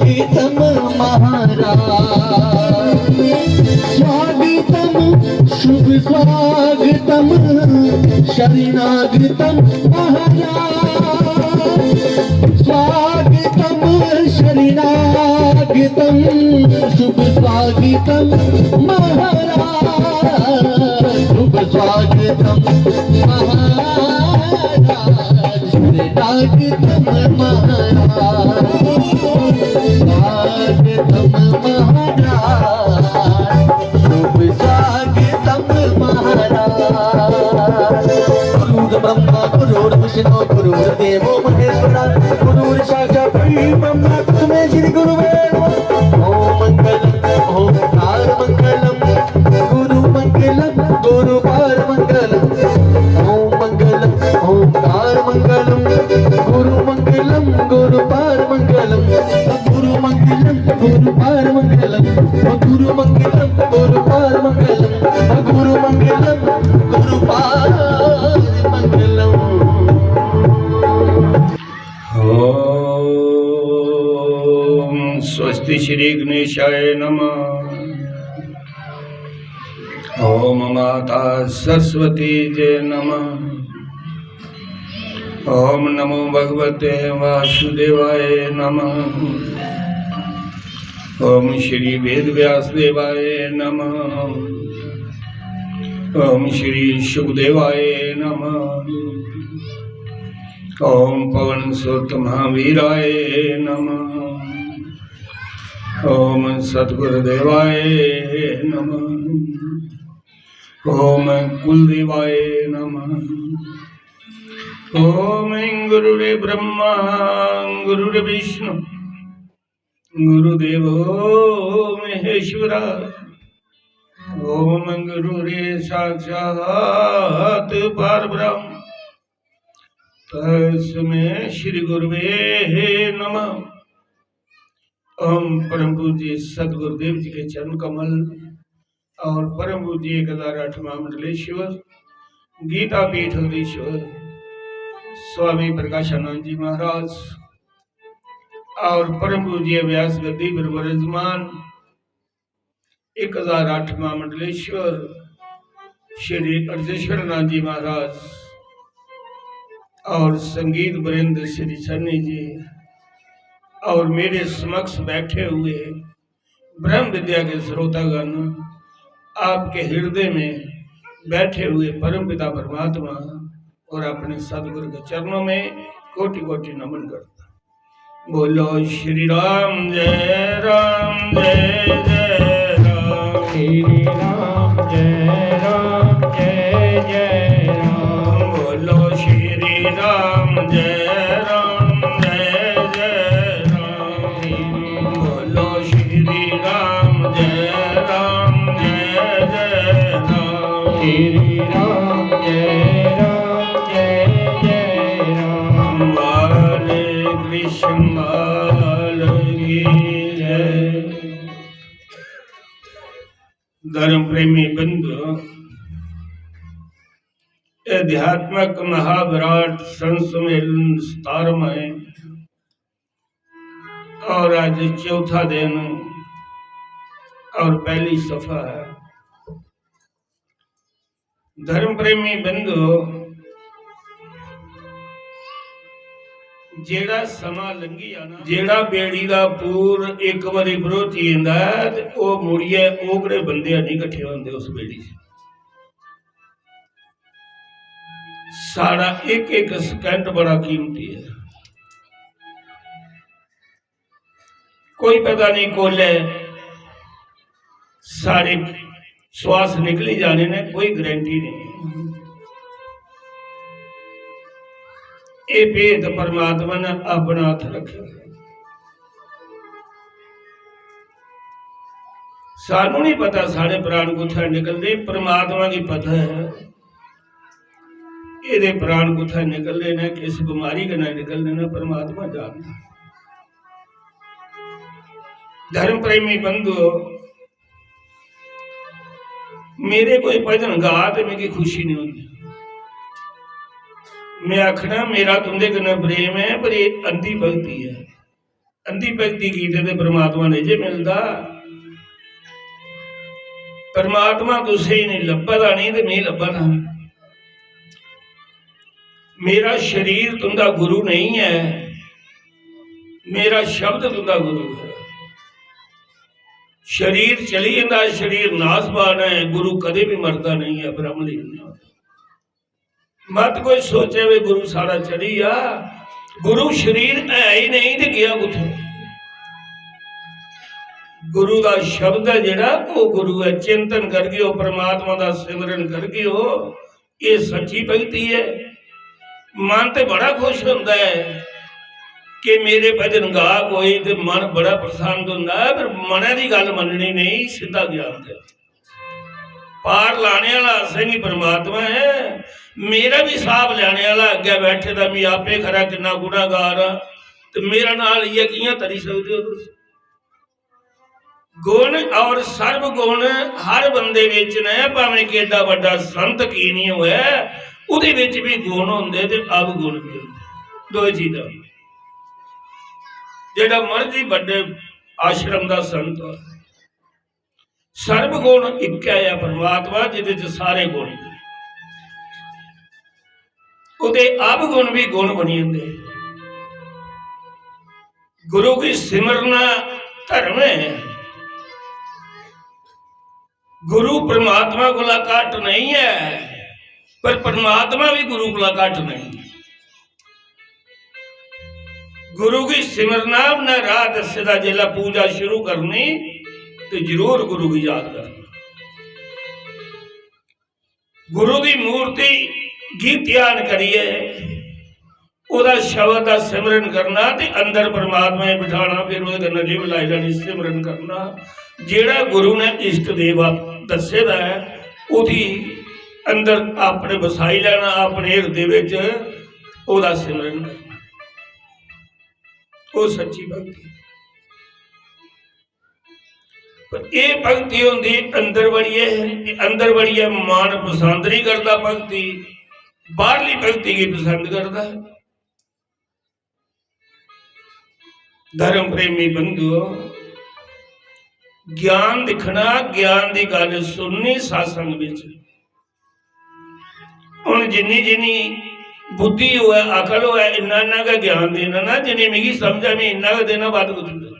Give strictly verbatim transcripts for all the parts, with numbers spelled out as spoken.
स्वागतं महाराज, स्वागतं शुभ स्वागतं शरणागतं महाराज, स्वागतं शरणागतं शुभ स्वागतं महाराज, शुभ स्वागतं महाराज, शरणागतं महाराज, स्वागतं महाराज, शुभ स्वागतं महाराज। गुरुर्ब्रह्मा गुरुर्विष्णु गुरुर्देवो महेश्वरा, गुरुर्साक्षात् परब्रह्म तस्मै श्री गुरुवे नमः। ओम मंगलम ओंकार मंगलम, गुरु मंगलम गुरु पार मंगलम। ओम मंगलम ओंकार मंगलम, गुरु मंगलम गुरु पार मंगलम, गुरु मंगलम गुरु पार मंगलम, गुरु मंगलम गुरु पार मंगलम, गुरु मंगलम गुरु पार मंगलम। ओम स्वस्ति श्री गणेशाय नमः। ओम माता सरस्वती जय नमः। ओम नमो भगवते वासुदेवाय नमः। ओम श्री वेद व्यास देवाय नमः। ओम श्री शुकदेवाय नमः। ओम पवन सुत महावीराय नमः। ओम सतगुरुदेवाय नमः। ओम कुलदेवाय नमः। ओम गुरुरे ब्रह्मा गुरुरे विष्णु गुरुदेवो महेश्वरा। ओम गुरुरे साक्षात परब्रह्म तस्मै श्री गुरुवे नमः। ओम परम पूज्य सतगुरुदेव जी के चरण कमल और परम पूज्य एक हजार आठ महामंडलेश्वर, गीता पीठ अधीश्वर स्वामी प्रकाशानंद जी महाराज और परम पूज्य व्यास गद्दी पर विराजमान एक हजार आठ महामंडलेश्वर श्री अर्जेश्वर नाथ जी महाराज और संगीत वृंद श्री सन्नी जी और मेरे समक्ष बैठे हुए ब्रह्म विद्या के श्रोतागण, आपके हृदय में बैठे हुए परम पिता परमात्मा और अपने सदगुरु के चरणों में कोटि कोटि नमन करता। बोलो श्री राम जय राम जय जय राम। श्री राम जय राम जय जय राम। बोलो श्री राम जय राम जय जय राम। बोलो श्री राम जय राम जय जय राम। श्री राम जय राम जय जय राम। बाल कृष्ण बाल की जय। धर्म प्रेमी बंधु, आध्यात्मिक महाविराट संत सम्मेलन सतारहवां है और आज चौथा दिन और पहली सफा है। धर्म प्रेमी बंधु, जेड़ा समा लंघी जाना, जेड़ा बेड़ी दा पूर एक बारी भरोची जंदा है ते ओह मुड़ियै ओकड़े बंदे नहीं कट्ठे होंदे उस बेड़ी च। साढ़ा एक एक सेकंड बड़ा कीमती है। कोई पता नहीं कोले साढ़े श्वास निकली जाने ने, कोई गारंटी नहीं। ये भेद परमात्मा ने अपना हथ रखे। सानू नहीं पता साढ़े प्राण कुत्थै निकलदे, परमात्मा की पता है। एदे प्राण कुत्थै निकलदे ने, किस बीमारी कन्नै निकलदे ने, परमात्मा जानदा। धर्म प्रेमी बंधुओ, मेरे कोई भजन गा ते मिगी खुशी नहीं होंदी। मैं आखना, मेरा तुंदे कन्नै प्रेम है, पर ये अंधी भक्ति है। अंधी भक्ति कीते ते परमात्मा नेईं जे मिलदा। परमात्मा तुसें गी लब्भा दा नेईं ते मिगी लब्भा दा। मेरा शरीर तुंदा गुरु नेईं ऐ, मेरा शब्द तुंदा गुरु ऐ। शरीर चली जंदा, शरीर नासवान ऐ, गुरु कदे भी मरदा नहीं है, ब्रह्मलीन नहीं होता। मत कोई सोचे वे गुरु साढ़ा चली गया, गुरु शरीर है ही नहीं ते गया कुत्थै? गुरु दा शब्द है जेड़ा, वो गुरु है। चिंतन करगे हो, परमात्मा दा सिमरन करगे हो, ये सच्ची भक्ति है। मन ते बड़ा खुश होंदा है कि मेरे भजन गा कोई, ते मन बड़ा प्रसन्न होंदा है, पर मनै दी गल्ल मन्ननी नहीं, सिद्धा ज्ञान दे। पार लाने वाला असेंगी परमात्मा है। मेरा भी हिसाब लैने वाला अग्गै बैठे दा, मैं आपे खरा किन्ना गुनाहगार हां, ते मेरा नाल इयै कियां तरी सकदे हो तुस? गुण और सर्व गुण हर बंदे विच ने, भावें केडा बड्डा संत की नहीं होए, उदे विच भी गुण होंदे ते अवगुण भी होंदे, दो चीजां। जेड़ा मर्जी बड्डे आश्रम दा संत हो, सर्व गुण इक्कै ऐ परमात्मा, जिदे च सारे गुण, उदे अवगुण भी गुण बनी जंदे। गुरु गी सिमरना धर्म है। गुरु परमात्मा कोला घट नहीं है, पर परमात्मा भी गुरु कोला घट नहीं। गुरु गी सिमरना, उन्नै राह दस्से दा। जेल्लै पूजा शुरू करनी ते जरूर गुरु गी याद करना। गुरु दी मूर्ति गी ध्यान करियै ओह्दा शब्द दा सिमरन करना ते अंदर परमात्मा गी बिठाना, फिर ओह्दे कन्नै लिव लाई लैनी, सिमरन करना। जेह्ड़ा गुरु ने इष्ट देव दस्से दा ऐ, ओह्दी अंदर अपने बसाई लैना, अपने हिरदे बिच ओह्दा सिमरन करना। ओह् सच्ची भक्ति। पर एह् भक्ति होंदी अंदर बड़ियै, अंदर बड़ियै मन पसंद नहीं करदा भक्ति, बाहरली भक्ति गी पसंद करदा। धर्म प्रेमी बंधुओ, ज्ञान दिक्खना, ज्ञान दी गल्ल सुननी सत्संग बिच। हुन जिन्नी जिन्नी बुद्धि होऐ, अकल होऐ, इन्ना इन्ना गै ज्ञान देना ना, जिन्नी मिगी समझ ऐ, में इन्ना गै देना, बद्ध कुछ नहीं।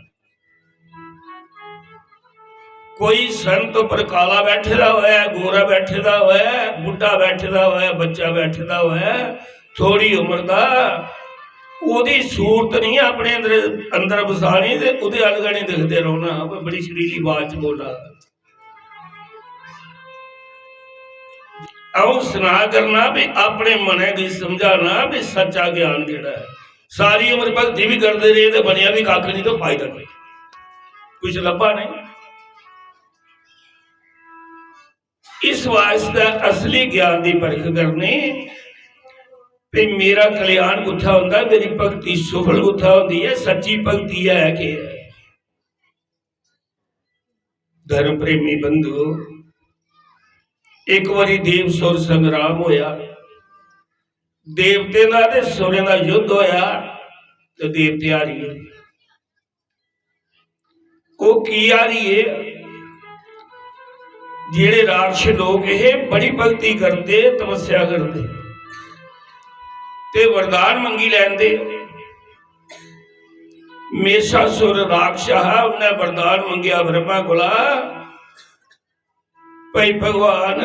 कोई संत उप्पर काला बैठे दा होऐ, गोरा बैठे दा होऐ, बुड्ढा बैठे दा होऐ, बच्चा बैठे दा होऐ, थोड़ी उम्र दा, ओह्दी सूरत नहीं अपने अंदर, अंदर बसानी ते ओह्दे अल गै नहीं दिखदे रौहना। कोई बड़ी सुरीली आवाज च बोला। अऊं सना करना भी अपने मनै गी समझाना भी सच्चा ज्ञान केह्ड़ा ऐ। सारी उम्र भक्ति भी करदे रेह् ते बनेआ भी कक्ख निं ते फायदा केह्? कुछ लब्भा नेईं। इस वास्तै असली ज्ञान दी परख करनी भी मेरा कल्याण कुत्थै होंदा, मेरी भक्ति सुफल कुत्थै होंदी ऐ, सच्ची भक्ति ऐ केह् ऐ? धर्म प्रेमी बंधुओ, एक बारी देव सुर संग्राम होया, देवतें दा ते सुरें दा युद्ध होया ते देवते हारी गे। ओह् की हारी गे? जेह्ड़े राक्षस लोक हे, बड़ी भक्ति करदे, तपस्या करदे ते वरदान मंगी लैंदे। मेषासुर राक्षस हा, उन्नै वरदान मंगेआ ब्रह्मा कोला, "भाई भगवान,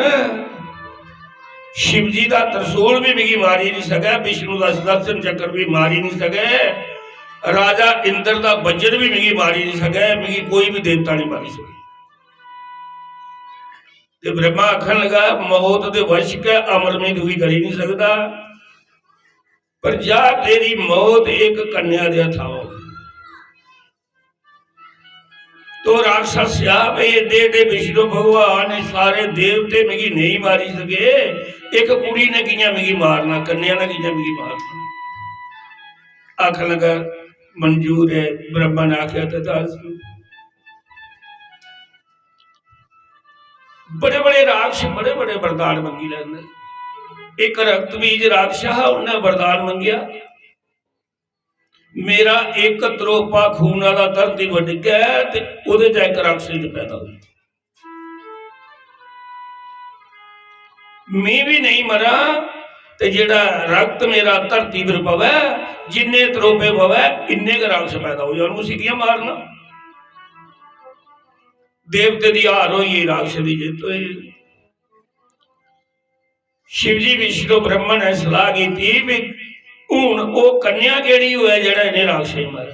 शिव जी दा त्रिशूल भी मिगी मारी नहीं सकै, विष्णु दा सुदर्शन चक्र भी मारी नहीं सकै, राजा इंद्र दा वज्र भी मिगी मारी नहीं सकै, मिगी कोई भी देवता नहीं मारी सकै।" ते ब्रह्मा आखन लगा, "मौत दे वश गै अमर में तुगी करी नहीं सकदा, पर जा तेरी मौत एक कन्या दे हत्था होग।" तो राक्षस स्या भई एडे एडे विष्णु भगवान, एह् सारे देवते मिगी नेईं मारी सके, इक कुड़ी ने कि'यां मिगी मारना, कन्या ने कि'यां मिगी मारना? आखन लगा, "मंजूर ऐ।" ब्रह्मा ने आखेआ, "तथास्तु।" बड़े बड़े राक्षस बड़े बड़े वरदान मंगी लैंदे। इक रक्तबीज राक्षस हा, उन्नै वरदान मंगेआ, मेरा इक त्रोपा खून आह्ला धरती पर डिग्गै ते ओह्दे चा इक राक्षस पैदा होई। में बी नेईं मरां ते जेह्ड़ा रक्त मेरा धरती पर पवै, जिन्ने त्रोपे पवै, इन्ने गै राक्षस पैदा होई जान। उसी कि'यां मारना? देवते दी हार होई गेई, राक्षस दी जित्त होई। शिवजी विष्णु ब्रह्मा ने सलाह कीती भी हून ओह् कन्या केह्ड़ी होऐ जेह्ड़ा इ'नें राक्षसें गी मारै।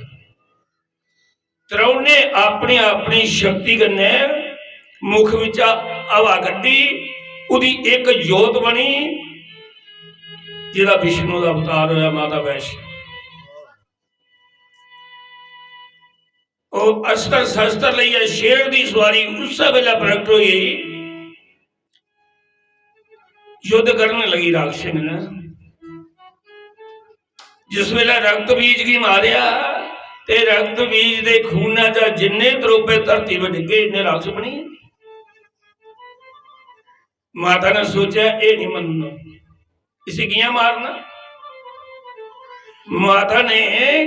त्रौने अपनी अपनी शक्ति कन्नै मुख बिचा हवा कड्ढी, ओह्दी इक जोत बनी, जेह्दा विष्णु दा अवतार होया माता वैष्णो। ओह् अस्त्र शस्त्र लेइयै शेर दी सवारी उस्सै बेल्लै प्रगट होई गेई, युद्ध करन लगी राक्षसें कन्नै। जिस बेल्लै रक्त बीज गी मारेआ ते रक्त बीज दे खूना चा जिन्ने त्रोपे धरती पर डिग्गे, इन्ने राक्षस बनी गे। माता ने सोचेआ, "एह् नहीं मनना, इसी कि'यां मारना?" माता ने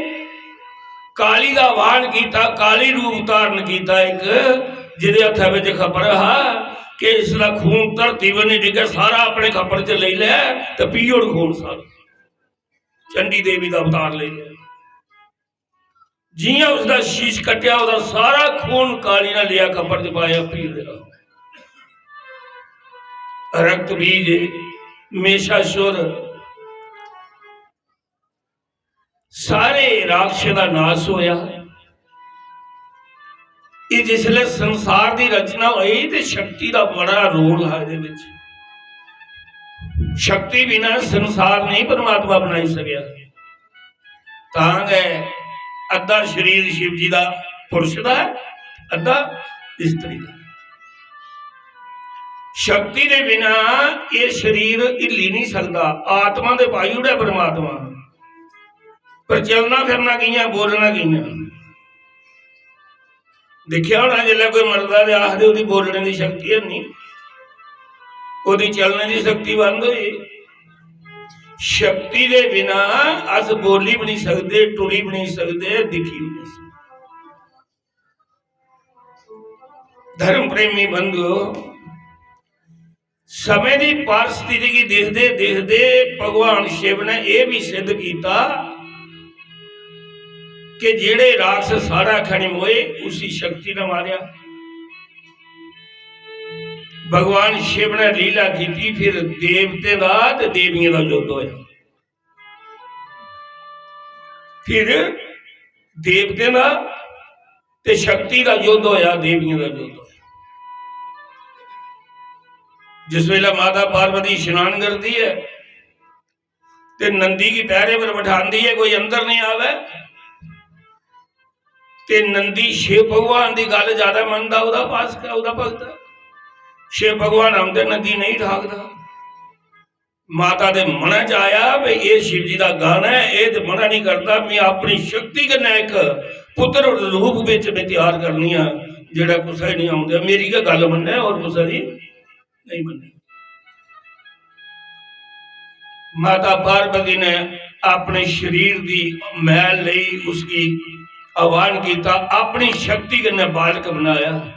काली दा आह्वान कीता, काली रूप धारण कीता इक, जिदे हत्था बिच खप्पर हा कि इसदा खून धरती पर नहीं डिग्गे, सारा अपने खप्पर च लेई लै ते पी ओड़ खून सारा। चंडी देवी दा अवतार लेई लै। जियां उसदा शीश कट्टेआ, ओह्दा सारा खून काली ने लेआ, खप्पर च पाया, पी लेआ। रक्त बीज, मेषासुर, सारे राक्षसें दा नाश होया। एह् जिसलै संसार दी रचना होई ते शक्ति दा बड़ा रोल हा एह्दे बिच। शक्ति बिना संसार नहीं परमात्मा बनाई सकेआ। तां गै अद्धा शरीर शिव जी दा पुरुष दा ऐ, अद्धा स्त्री दा। शक्ति दे बिना एह् शरीर हिल्ली नहीं सकदा। आत्मा ते पाई ओड़ै परमात्मा, पर चलना फिरना कि'यां, बोलना कि'यां? दिक्खेआ होना, जिसलै कोई मरदा ते आखदे ओह्दी बोलने दी शक्ति है नहीं, ओह्दी चलने दी शक्ति बंद होई। शक्ति दे बिना अस बोली भी नहीं सकदे, टुरी भी नहीं सकदे, दिक्खी भी नहीं सकदे। धर्म प्रेमी बंधुओ, समय दी परिस्थिति गी दिखदे दिखदे भगवान शिव ने एह् भी सिद्ध कीता कि जेह्ड़े राक्षस सारा खनिम होए, उसी शक्ति ने मारेआ। भगवान शिव ने लीला कीती, फिर देवतें दा ते देवियें दा युद्ध होया। फिर देवतें दा ते शक्ति दा युद्ध होया, देवियें दा युद्ध होया। जिस वेले माता पार्वती स्नान करदी है ते नंदी गी पैरे पर बठांदी है, कोई अंदर नहीं आवे, ते नंदी शिव भगवान दी गल ज्यादा मनदा, ओह्दा पास, ओह्दा भगत है। शिव भगवान आंदे, नंदी नहीं ठाकदा। माता दे मनै च आया भई एह् शिव जी दा गाना ऐ, एह् ते मना नहीं करदा, मैं अपनी शक्ति कन्नै इक पुत्र रूप बिच मैं त्यार करनी आं, जेह्ड़ा कुसै नहीं आंदा, मेरी गै गल मन्नै और कुसै दी नहीं मन्नै। माता पार्वती ने अपने शरीर दी मैल लेई, उसगी आह्वान कीता, अपनी शक्ति कन्नै बालक बनाया।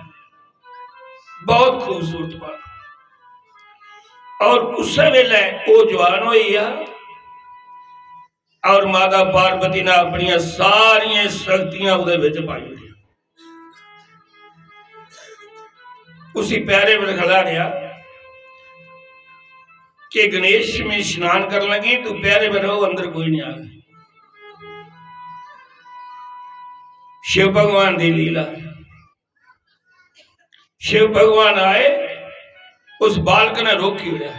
बहुत खूबसूरत बालक। और उस्सै वेले ओह् जवान होई गेआ और माता पार्वती ने अपनियां सारियां शक्तियां ओह्दे बिच पाई ओड़ियां। उसी पैरे पर खलाड़ेआ कि गणेश, मैं स्नान करन लगी, तू पैरे पर रहो, अंदर कोई नहीं आवे। शिव भगवान दी लीला। शिव भगवान आए, उस बालक ने रोकी ओड़ेआ।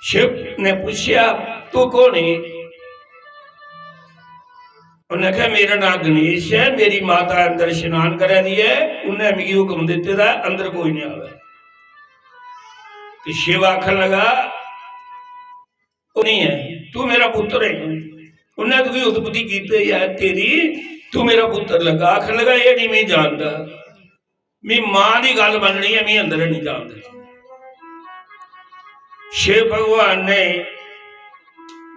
शिव ने पूछेआ, "तू कौन है?" उन्हें कहा, "मेरा नाम गणेश है, मेरी माता अंदर स्नान करा दी है, उन्हें मिगी हुक्म दिते दा है, अंदर कोई नहीं आवे।" तो शिव आखन लगा, "वो नहीं है, तू मेरा पुत्र है, उन्हें तुझे उत्पत्ति की है तेरी, तू मेरा पुत्र लगा।" आखन लगा, "ये नहीं मैं जानता।" मी मां दी गल मननी है, मी अंदर नहीं जान देना। शिव भगवान ने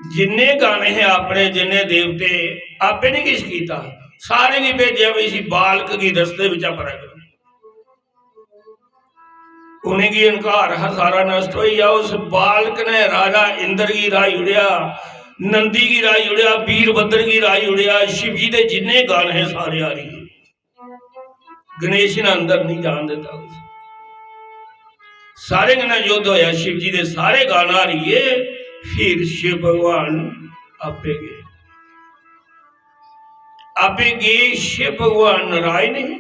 जिन्ने गाने हे अपने, जिन्ने देवते, आपे नहीं किश कीता, सारे गी भेजेआ भी इसी बालक गी रस्ते बिचा परा करो। उनेंगी इनकार हा, सारा नष्ट होई गेआ। उस बालक ने राजा इंद्र गी राई उड़ेआ, नंदी गी राई उड़ेआ, वीरभद्र गी राई उड़ेआ, शिव जी दे जिन्ने गण हे सारे हारी गे। गणेश ने अंदर नहीं जान दिता। सारे कन्नै युद्ध होया, शिव जी दे सारे गण हारी गे। फिर शिव भगवान आपे गए, आपे गए। शिव भगवान नाराज नहीं,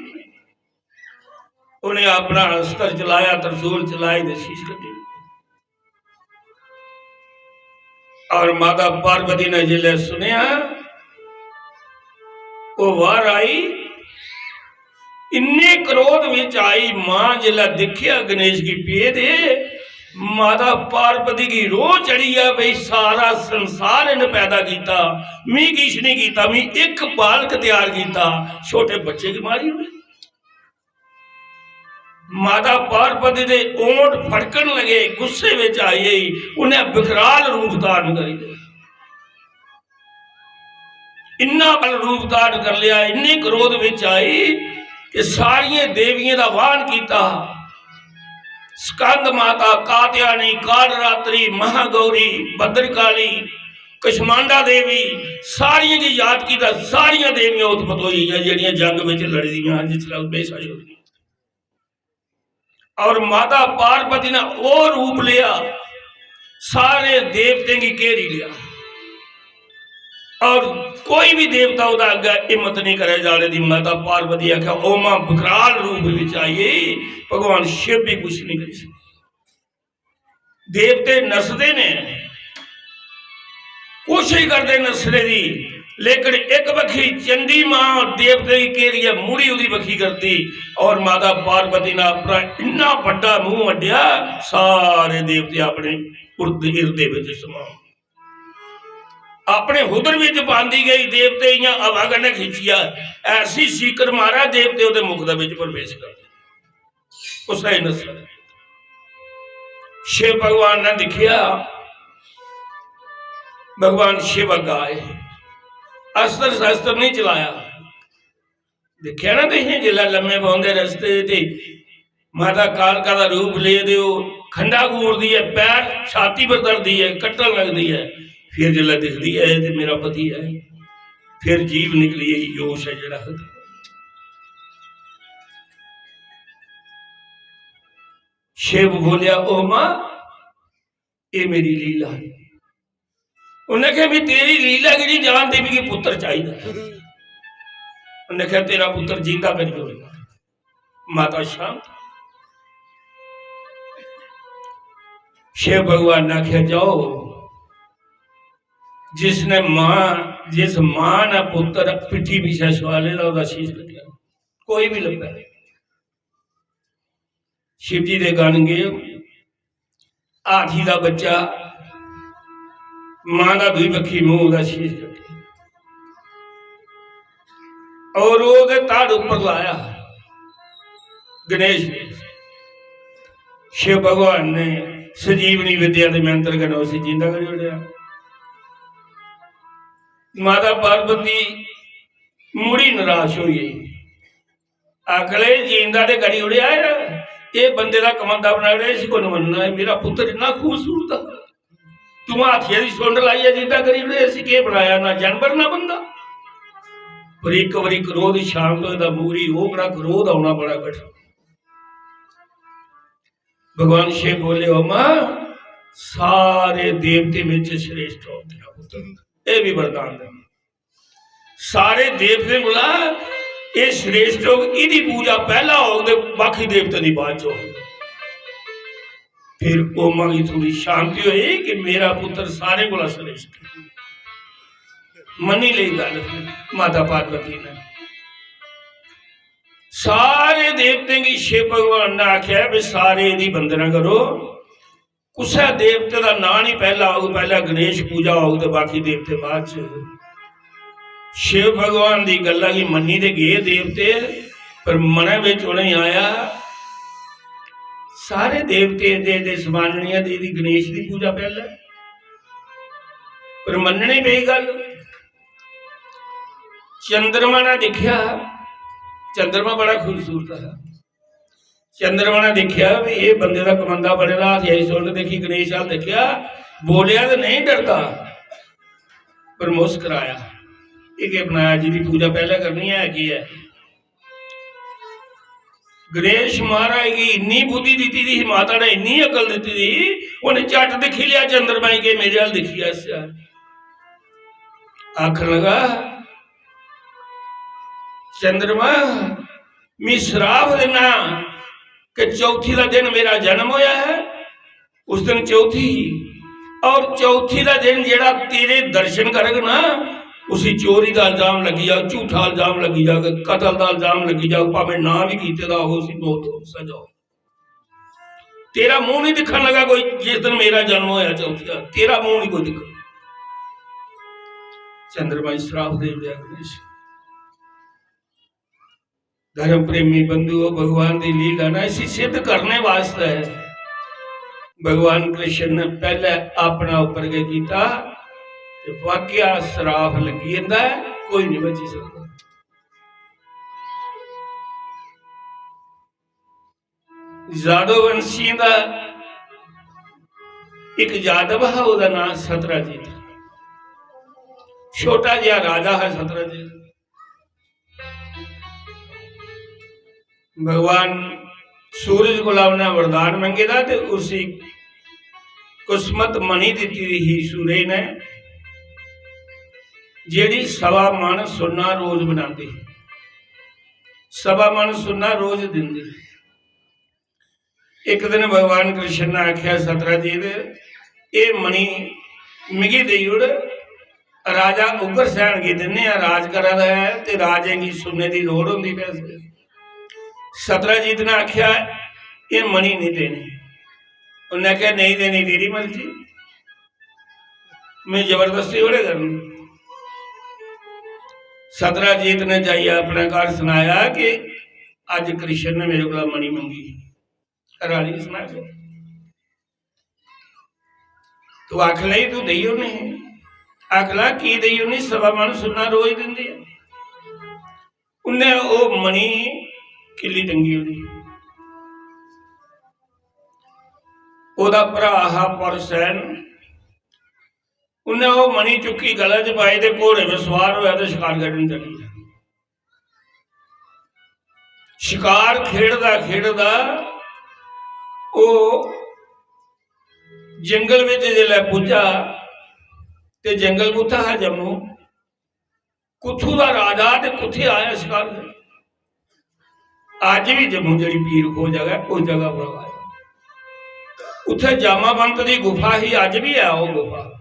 उन्हें अपना अस्त्र चलाया, त्रिशूल चलाई ते शीश कट्टी। और माता पार्वती ने जिसलै सुनया, वो बाहर आई, इन्ने क्रोध विच आई। मां जिसलै दिखेआ गणेश गी पेदे, माता पार्वती गी रोह चढ़ी गया, भाई सारा संसार इन्हें पैदा किया, मी किश नहीं किया, मी एक बालक तैयार किया, छोटे बच्चे की मारी उन्हें। माता पार्वती दे ओंठ फड़कन लगे, गुस्से विच आई गई, उन्हें विकराल रूप धारण करी लिया। इन्ना बल रूप धारण कर लिया, इन्नी क्रोध विच आई कि सारियां देवियां दा वाहन किया। स्कंद माता, कात्यायनी, कालरात्रि, महागौरी, भद्रकाली, कछमांडा देवी, सारियां गी याद किया। सारियां देवियां उत्पत होई गेइयां जेहड़ियां जंग विच लड़ी दियां जिसलै हमेशा शुरू। और माता पार्वती ने वो रूप लिया, सारे देवतें की घेरी लिया और कोई भी देवता ओदा अग्गे हिम्मत नहीं करे जाने दी। माता पार्वती आख्या, ओमा विकराल रूप विच आई, भगवान शिव भी कुछ नहीं करी सकते। देवते नसदे ने, कोशिश करदे नसने दी, लेकिन एक बखी चंडी मां देवते गी घेरियै मुड़ी ओदी बखी करदी और माता पार्वती ने अपना इन्ना बड्डा मुंह अड्डेआ, सारे देवते अपने उर्द-, हिरदे विच समा, अपने हुदर विच पांदी गई। देवते इयां हवा कन्नै खिच्चिया, ऐसी सीकर मारा, देवते ओदे मुख दे विच प्रवेश कर गए। उसे नसर शिव भगवान ने दिखिया, भगवान शिव अग्गा आए, अस्त्र शस्त्र नहीं चलाया। दिखिया ना तुसीं, जिसलै लम्मे पौंदे रस्ते ते माता कालका दा रूप लेदे, ओह् खंडा घूरदी ऐ, पैर छाती पर धरदी ऐ, कट्टन लगदी ऐ, फिर जिसलै दिखदी ऐ ते मेरा पति ऐ, फिर जीव निकली आई, जोश ऐ जेह्ड़ा। शिव बोलिया, "ओ मां, ये मेरी लीला है।" उन्हें कहा, "मैं तेरी लीला की नहीं जानती, मुझे पुत्र चाहिए।" उन्हें कहा, "तेरा पुत्र जिंदा करी ओड़ेगा।" माता शांत। शिव भगवान ने आख्या, "जाओ, जिसने मां, जिस मां ने पुत्र पिट्ठी पीछे सवाले दा, ओदा शीश कट्टेआ।" कोई भी लब्भे। शिव जी दे गण गे, हाथी दा बच्चा, मां दा दुई बक्खी मूंह, ओदा शीश कट्टेआ और ओदे धड़ उप्पर लाया गणेश ने। शिव भगवान ने संजीवनी विद्या दे मंत्र कन्नै उसी जिंदा करी ओड़ेआ। माता पार्वती मुड़ी निराश होई गेई। आखले, "जिंदा ते करी ओड़ेआ ऐ, एह् बंदे दा कमांदा बनाई ओड़ेआ, इसी कु'न मन्नना ऐ? मेरा पुत्तर इन्ना खूबसूरत हा, तूं हाथिये दी सुंड लाइयै जिंदा करी ओड़ेआ, इसी केह् बनाया? ना जानवर ना बंदा।" पर इक बारी क्रोध शांत होए दा, मूरी ओह् बड़ा क्रोध औना बड़ा कठिन। भगवान शिव बोले, "ओ मां, सारे देवते में च श्रेष्ठ हो तेरा पुत्र।" एह् भी वरदान देना। सारे देवतें कोला एह् श्रेष्ठ होग, एह्दी पूजा पैह्ला होग ते बाकी देवतें दी बाद च होग। फिर ओमा गी थोड़ी शांति होई कि मेरा पुत्र सारे कोला श्रेष्ठ है। मन्नी लेई गल्ल फिर माता पार्वती ने। सारे देवतें गी शिव भगवान ने आख्या भी सारे एह्दी वंदना करो। कुसै देवते दा नांऽ नहीं पैह्ला होग, पैह्ला गणेश पूजा होग ते बाकी देवते बाद च। शिव भगवान दी गल्ला गी मन्नी ते गे देवते, पर मनै बिच उ'नेंगी आया, सारे देवते एड्डे एड्डे समाननियां दे दी गणेश दी पूजा पैह्ला। पर मन्ननी पेई गल्ल। चंद्रमा ने दिक्खेआ, चंद्रमा बड़ा खूबसूरत हा। चंद्रमा ने दिक्खेआ भी ये बंदे दा कमंदा बने दा, हथियाई सुरत देखी, गणेश हाल दिक्खेआ, बोलेआ ते नहीं डरदा, पर मुस्कराया। ये केह् बनाया, जिंदी पूजा पैह्लें करनी है, केह् है? गणेश महाराज गी इन्नी बुद्धि दित्ती दी ही, माता ने इन्नी अकल दित्ती दी ही, उन्हें झट दिक्खी लिया चंद्रमा गी, मेरे हाल दिक्खियै हस्सेआ। आखन लगा, चंद्रमा, मी श्राप देना कि चौथी दा दिन मेरा जन्म होया है, उस दिन चौथी ही, और चौथी दा दिन जेड़ा तेरे दर्शन करग ना, उसी चोरी दा इल्जाम लगी जाग, झूठा इल्जाम लगी जाग, कतल दा इल्जाम लगी जाग, भावें ना भी कीते दा हो, उसी मौत हो, सजा हो। तेरा मुंह नहीं दिखन लगा कोई, जिस दिन मेरा जन्म होया चौथी दा, तेरा मुंह नहीं कोई दिखन। चंद्रमा गी श्राप दे दिया गणेश। धर्म प्रेमी बंधुओ, भगवान दी लीला ना इसी सिद्ध करने वास्ते है। भगवान कृष्ण ने पहले अपना उपर गै कीता ते वाकया श्राप लगी जंदा है, कोई नहीं बची सकता। यादव वंशियें दा इक यादव हा, ओह्दा नां सतराजीत। छोटा जेहा राजा हा सतराजीत। भगवान सूरज कोला उन्हें वरदान मंगे दा ते उसी कुसमत मणि दित्ती दी ही सूरज ने, जेह्ड़ी सवा मन सुन्ना रोज बनांदी ही। सवा मन सुन्ना रोज दिंदी। एक दिन भगवान कृष्ण ने आख्या, "सतराजीत, एह् मणि मिगी देई ओड़, राजा उग्रसेन गी दिन्ने आं, राज करा दा ऐ ते राजें गी सुन्ने दी लोड़ होंदी पैसे।" सतराजीत ने आख्या, "एह् मणि नहीं देनी।" उन्नै आखेआ, "नेईं देनी, तेरी मर्जी, में जबरदस्ती थोड़े करनी।" सतराजीत ने जाइयै अपने घर सनाया कि अज्ज कृष्ण ने मेरे कोला मणि मंगी। घर आह्ली गी सनाया, "तू आख लई, तू देई ओड़नी।" आख ला, "की देई ओड़नी? सवा मन सुन्ना रोज दिंदी ऐ।" उन्नै ओह् मणि किल्ली टंगी ओड़ी। ओह्दा भ्राऽ हा परसैन, उन्नै ओह् मणि चुक्की गला च पाई ते घोड़े पर सुआर होया ते शकार खेढन चली गेआ। शकार खेढदा खेढदा ओह् जंगल बिच जिसलै पुज्जा ते जंगल कुत्थै हा? जम्मू। कुत्थू दा राजा ते कुत्थै आया शकार करन? अज्ज बी जम्मू जेह्ड़ी पीर खोह् जगह, उस जगह पर आया। उत्थै जामावंत दी गुफा ही, अज्ज बी ऐ ओह् गुफा।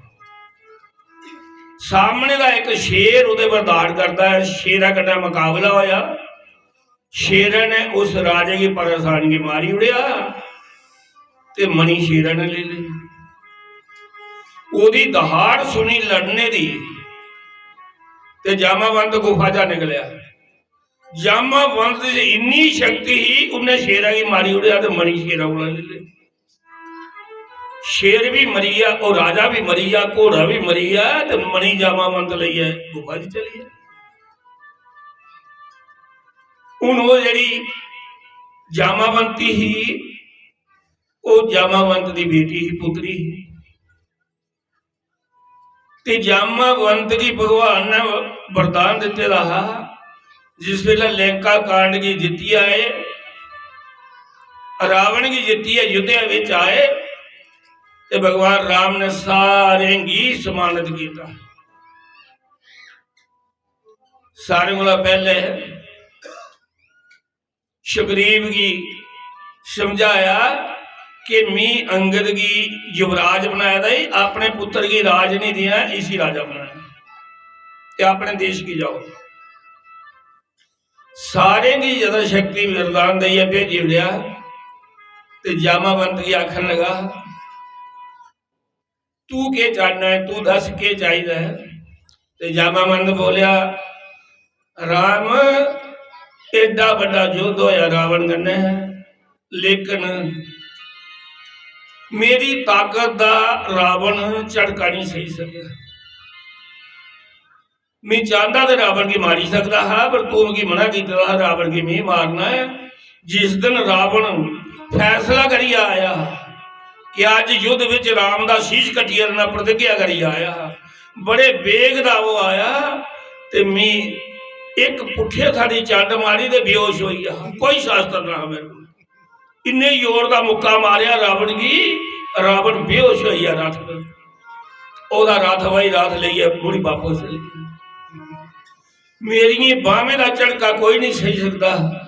सामने दा इक शेर ओह्दे पर दाड़ करदा ऐ, शेरै कन्नै मकाबला होया। शेरै ने उस राजे गी, परसैन गी मारी ओड़ेआ ते मणि शेरै ने लेई लेई। ओह्दी दहाड़ सुनी लड़ने दी ते जामावंत गुफा चा निकलेआ। जामावंत च इन्नी शक्ति ही, उन्नै शेरा गी मारी ओड़ेआ ते मणि शेरा कोला लेई लेआ। शेर भी मरी गेआ, ओह् राजा भी मरी गेआ, घोड़ा भी मरी गेआ ते मणि जामावंत लेइयै गुफा च चली गेआ। हून ओह् जेह्ड़ी जामावंती ही, ओह् जामावंत दी बेटी ही, पुत्री ही। ते जामावंत गी भगवान ने वरदान दित्ते दा हा, जिस बेल्लै लंका कांड गी जित्तियै आए, रावण गी जित्तियै अयोध्या बिच आए, ते भगवान राम ने सारें गी सम्मानित कीता। सारें कोला पैह्ले सुग्रीव गी समझाया कि मी अंगद गी युवराज बनाए दा ई, अपने पुत्र गी राज नहीं दिया, इसी राजा बनाया ते अपने देश की जाओ। सारें गी यथाशक्ति वरदान देइयै भेजी ओड़ेआ ते जामावंत गी आखन लगा, "तू केह् चाहना है, तू दस केह् चाहिदा है?" ते जामावंत बोलेआ, "राम, एड्डा बड्डा युद्ध होया रावण कन्नै, लेकिन मेरी ताकत दा रावण झटका नहीं सही सकेआ।" मैं चाहंदा ते रावण गी मारी सकदा हा, पर तू मिगी मना कीते दा हा, रावण गी मैं मारना ऐ। जिस दिन रावण फैसला करियै आया कि अज्ज युद्ध विच राम दा शीश कट्टियै देना, प्रतिज्ञा करियै आया हा। बड़े वेग दा ओह आया ते मैं इक पुट्ठे हत्था दी चंड मारी ते बेहोश होई गेआ। कोई शास्त्र ना हा मेरे कोल। इन्ने जोर दा मुक्का मारेआ रावण गी, रावण बेहोश होई गेआ रथ पर। ओहदा रथ भाई रथ लेइयै मुड़ी बापस चली गेआ। मेरियें बाह्में दा झटका कोई नहीं सही सकदा।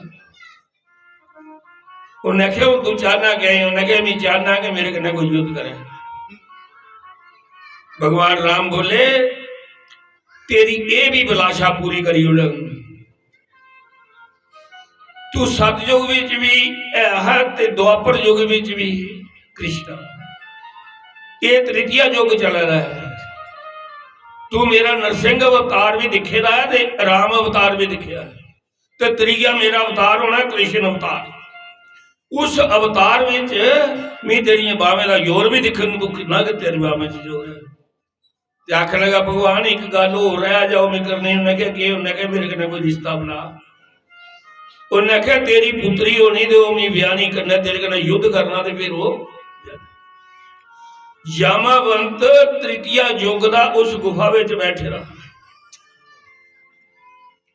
उन्नै आखेआ, "हून तू चाहना केह् ऐ?" उन्नै आखेआ, "मैं चाहना कि मेरे कन्नै कोई युद्ध करे।" भगवान राम बोले, "तेरी एह् भी अभिलाषा पूरी करी ओड़ङ। तू सतयुग विच भी है हा ते द्वापर युग विच भी कृष्ण। एह् तृतीया युग चला दा ऐ। तू मेरा नरसिंह अवतार भी दिक्खे दा ऐ ते राम अवतार भी दिक्खेआ ऐ। ते त्रीया मेरा अवतार होना कृष्ण अवतार। उस अवतार विच मैं तेरियें बाह्में दा जोर भी दिक्खङ, तू किन्ना गै तेरी बाह्में च जोर ऐ।" ते आखन लगा, "भगवान, इक गल्ल होर रह जाओ, मैं करनी।" उन्नै आखेआ, "केह्?" उन्नै आखेआ, "मेरे कन्नै कोई रिश्ता बना।" उन्नै आखेआ, "तेरी पुत्री होनी ते ओह् मी ब्याहनी, कन्नै तेरे कन्नै युद्ध करना ते फिर ओह्।" जामावंत तृतीया युग दा उस गुफा विच बैठे दा।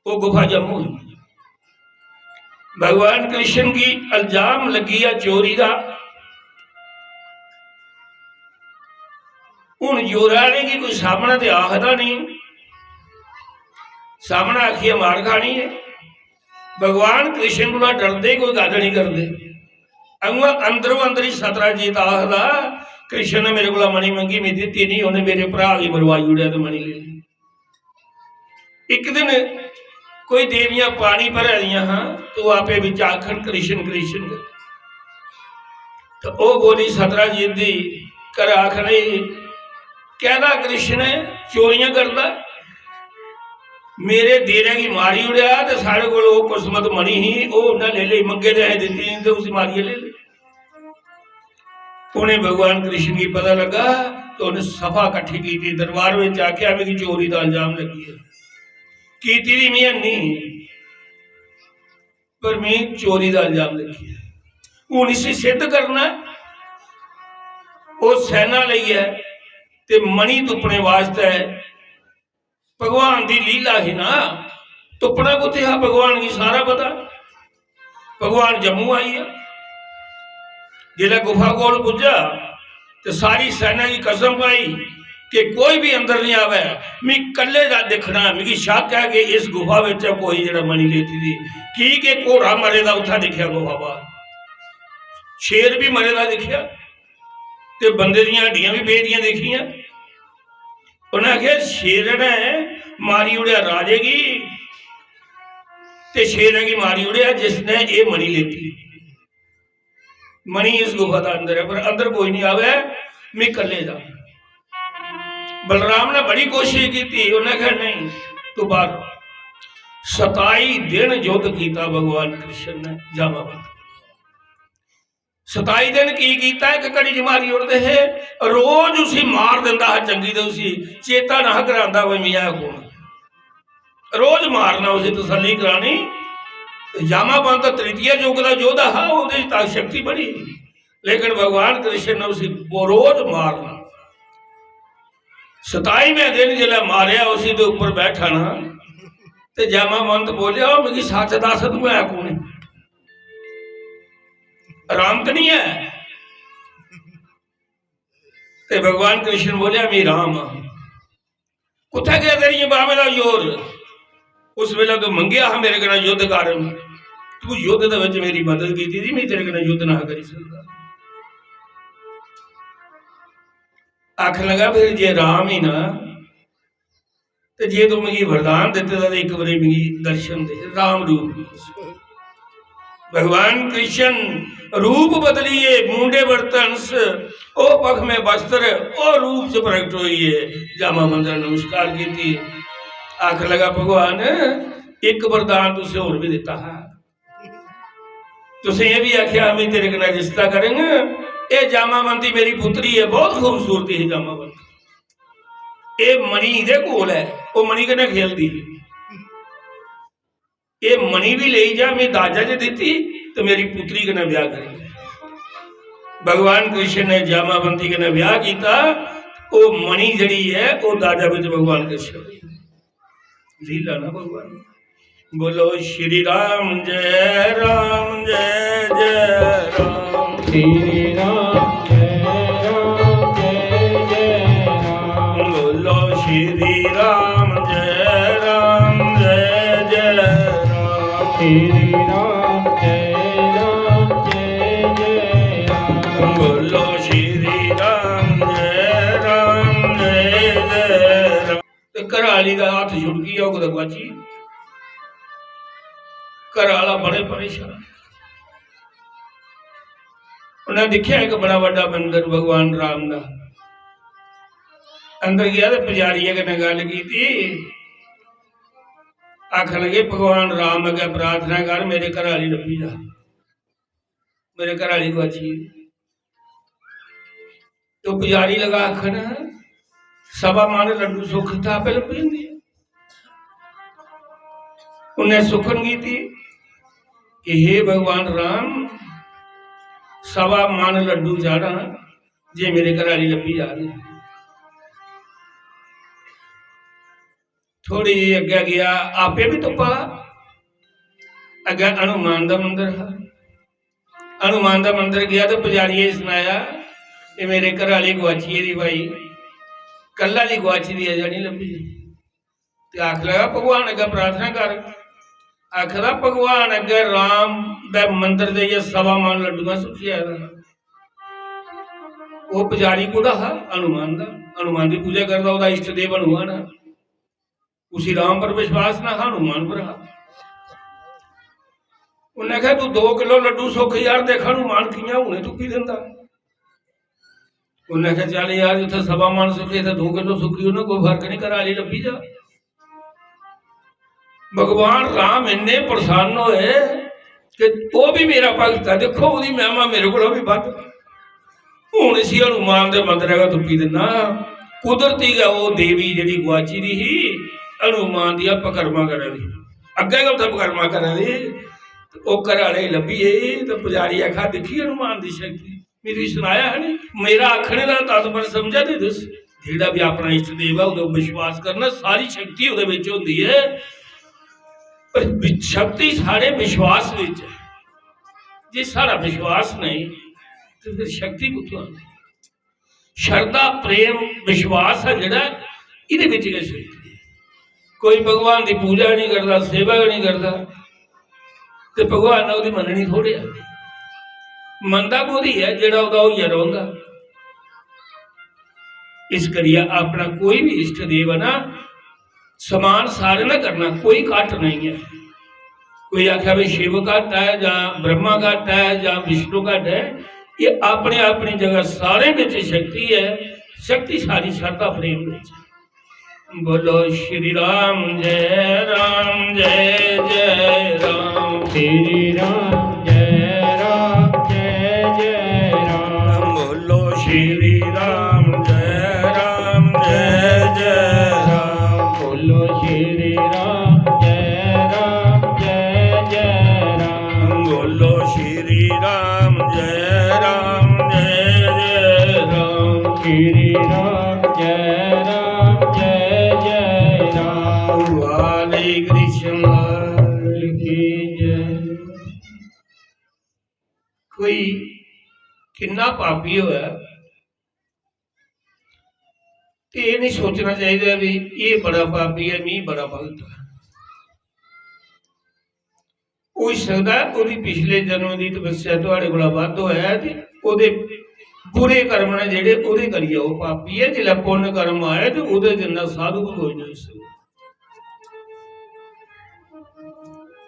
ओह् गुफा जम्मू ही। भगवान कृष्ण गी इल्जाम लग्गी गेआ चोरी दा। हुन जोरै आह्ले गी कोई सामनै ते आखदा नेईं, सामनै आखियै मार खानी ऐ। भगवान कृष्ण कोला डरदे कोई गल्ल नेईं करदे। अगुआं अंदरों अंदर ही सतराजीत आखदा, "कृष्ण ने मेरे कोला मणि मंगी, मैं दित्ती नेईं, उन्नै मेरे भ्राऽ गी मरवाई ओड़ेआ ते मणि लेई लेई।" इक दिन कोई देवियां पानी भरै दियां हां, ते ओह् आपे बिच आखन, "कृष्ण, कृष्ण।" ते ओह् बोली सतराजीत दी घरै आखन लगी, "कैह्दा कृष्ण ऐ, चोरियां करदा? मेरे देरै गी मारी ओड़ेआ ते साढ़े कोल ओह् कुसमत मणि ही, ओह् उन्नै लेई लेई, मंगे दे असें दित्ती नेईं ते उसी मारियै लेई लेई।" उ'नें भगवान कृष्ण गी पता लग्गा ते उ'नें सभा कट्ठी कीती, दरबार बिच आखेआ, "मिगी चोरी दा इल्जाम लग्गी गेआ, कीती दी में हैनी, पर में चोरी दा इल्जाम लग्गी गेआ। हून इसी सिद्ध करना ऐ।" ओह् सैना लेइयै ते मणि तुप्पने वास्तै भगवान दी लीला ही ना, तुप्पना कुत्थै हा? भगवान गी सारा पता, भगवान जम्मू आई गेआ। जिसलै गुफा कोल पुज्जा ते सारी सैना गी कसम पाई कि कोई बी अंदर नहीं आवै, मी कल्ले दा दिक्खना, मिगी शक ऐ कि इस गुफा बिच कोई जेह्ड़ा मणि लेती दी, की के घोड़ा मरे दा उत्थै दिक्खेआ गुफा बाहर, शेर भी मरे दा दिक्खेआ ते बंदे दियां हड्डियां भी पेदियां दिक्खियां। उन्नै आखेआ, "शेरै ने मारी ओड़ेआ राजे गी ते शेरै गी मारी ओड़ेआ जिसने एह् मणि लेती। मणि इस गुफा दा अंदर ऐ, पर अंदर कोई नहीं आवै, में कल्ले दा।" बलराम ने बड़ी कोशिश कीती, उन्नै आखेआ, "नहीं, तू बाहर।" सताई दिन युद्ध कीता भगवान कृष्ण ने जामावंत। सताई दिन की कीता? इक घड़ी च मारी ओड़दे हे, रोज उसी मार दिंदा हा चंगी ते उसी चेता ना करांदा, "भाई, मियां कुण?" रोज मारना, उसी तसल्ली करानी। जामावंत तृतीय युग दा योद्धा हा, ओह्दे च ताकत शक्ति बड़ी ही, लेकिन भगवान कृष्ण ने उसी वो रोज मारना। सताईवें दिन जिसलै मारेआ उसी ते उप्पर बैठा ना, ते जामावंत बोलेआ, "ओह् मिगी सच्च दस्स, तूं है कु'न? राम ते निं है?" ते भगवान कृष्ण बोलेआ, "में राम आं।" "कुत्थै गेआ तेरियें बाह्में दा जोर? उस बेल्लै तूं मंगेआ हा मेरे कन्नै युद्ध कर, तूं युद्ध दे बिच मेरी मदद कीती दी, में तेरे कन्नै युद्ध ना करी सकदा।" आखन लगा, "फिर जे राम ही ना, ते जे तूं मिगी वरदान दित्ते दा, ते इक बारी मिगी दर्शन दे, राम रूप।" भगवान कृष्ण रूप बदलिए, मूंडे बरतंस, ओ पख में वस्त्र, ओ रूप च प्रगट होइए जामावंत ने नमस्कार कीती। आख लगा, "भगवान, इक वरदान तुसें होर भी दित्ता हा, तुसें एह् भी आखेआ, 'में तेरे कन्नै रिश्ता करङ।' एह् जामावंती मेरी पुत्री ऐ, बहुत खूबसूरती ही जामावंती।" एह् मणि एह्दे कोल ऐ, ओह् मणि कन्नै खेलदी ही। एह् मणि बी लेई जा, में दाजा च दित्ती ते मेरी पुत्री कन्नै ब्याह करी लै। भगवान कृष्ण ने जामावंती कन्नै ब्याह कीता, ओह् मणि जेह्ड़ी ऐ, ओह् दाजा बिच भगवान कृष्ण दी। लीला ना भगवान। बोलो श्री राम जय राम जय जय राम। श्री राम जय राम जय जय राम। बोलो श्री राम जय राम जय जय राम। श्री राम जय राम जय जय राम। बोलो श्री राम जय राम जय जय राम। ते घरै आह्ली दा हत्थ छुड़की गेआ, ओह् कुतै गुआची। घरै आह्ला बड़े परेशान। उन्नै दिक्खेआ इक बड़ा बड्डा मंदर भगवान राम दा। अंदर गेआ ते पुजारियै कन्नै गल्ल कीती। आखन लगे, "भगवान राम अग्गें प्रार्थना कर, मेरे घरै आह्ली लब्भी जा, मेरे घरै आह्ली गुआची गेदी।" तो पुजारी लगा आखन, "सवा मन लड्डू सुख इत्थै आपे लब्भी जंदी ऐ।" उन्नै सुखन कीती कि हे भगवान राम, सवा मन लड्डू चाढ़ां जे मेरे घरै आह्ली लब्भी जा। थोड़ी जेही अग्गें गेआ, आपे बी तुप्पा दा, अग्गें हनुमान दा मंदर हा। हनुमान दा मंदर गेआ ते पुजारियै गी सनाया, "एह् मेरे घरै आह्ली गुआची गेदी भाई, कल्लै दी गुआची दी अजें निं लब्भी।" ते आखन लगा, "भगवान अग्गें प्रार्थना कर।" आखदा, "भगवान अग्गें राम दे मंदर जाइयै सवा मन लड्डुआं सुखी आए दा हा।" ओह् पुजारी कोह्दा हा? हनुमान दा। हनुमान दी पूजा करदा, ओह्दा इष्ट देव हनुमान हा। उसी राम पर विश्वास ना हा, हनुमान पर हा। उन्नै आखेआ, "तू दो किलो लड्डू सुख यार, देख हनुमान कि'यां हुने तुप्पी दिंदा।" उन्नै आखेआ, "चल यार, जित्थै सवा मन सुखी, इत्थै दो किलो सुखी, उन्नै कोई फर्क निं, घरै आह्ली लब्भी जा।" भगवान राम इन्ने प्रसन्न होए कि ओह् बी मेरा भगत ऐ, दिक्खो ओह्दी महिमा मेरे कोला बी बद्ध। हून इसी हनुमान दे मंदरै गै तुप्पी दिन्ना। कुदरती गै ओह् देवी जेह्ड़ी गुआची दी ही, हनुमान दियां पकरमा करा दी, अग्गें गै उत्थै पकरमा करा दी। ते ओह् घरै आह्ले गी लब्भी गेई ते पुजारी आखा, "दिक्खी हनुमान दी शक्ति।" मिगी सनाया है नी, मेरा आखने दा तात्पर्य समझा दे तुस? जेह्ड़ा बी अपना इष्ट देव ऐ, ओह्दे पर विश्वास करना, सारी शक्ति ओह्दे बिच होंदी ऐ। पर वि-, शक्ति साढ़े विश्वास बिच ऐ। जे साढ़ा विश्वास नेईं, ते फिर शक्ति कुत्थों आनी? श्रद्धा, प्रेम, विश्वास ऐ जेह्ड़ा, एह्दे बिच गै शक्ति ऐ। कोई भगवान दी पूजा गै निं करदा, सेवा गै निं करदा, ते भगवान ने ओह्दी मन्ननी थोड़े ऐ। मनदा कोह्दी ऐ? जेह्ड़ा ओह्दा होइयै रौंह्दा। इस करियै अपना कोई बी इष्ट देव ऐ ना, समान सारें दा करना, कोई घट्ट नेईं ऐ। कोई आखै भी शिव घट्ट ऐ जां ब्रह्मा घट्ट ऐ जां विष्णु घट्ट ऐ, एह् अपनी अपनी जगह सारें बिच शक्ति ऐ। शक्ति सारी श्रद्धा प्रेम बिच। बोलो श्री राम जय राम जय जय राम। श्री राम जय राम जय जय राम। बोलो श्री राम जय राम जय जय राम। बोलो श्री राम जय राम जय जय राम। बोलो श्री राम जय राम जय जय राम। श्री राम जय राम जय जय राम। वाले कृष्ण लाल की जय। कोई किन्ना पापी होऐ, ते एह् निं सोचना चाहिदा भी एह् बड़ा पापी ऐ, मी बड़ा भगत ऐ। होई सकदा ऐ ओह्दी पिछले जन्म दी तपस्या थुआढ़े कोला बद्ध होऐ ते ओह्दे बुरे कर्म न जेह्ड़े, ओह्दे करियै ओह् पापी ऐ। जिसलै पुन्न कर्म आए ते ओह्दे जिन्ना साधु बी कोई निं होई सकदा।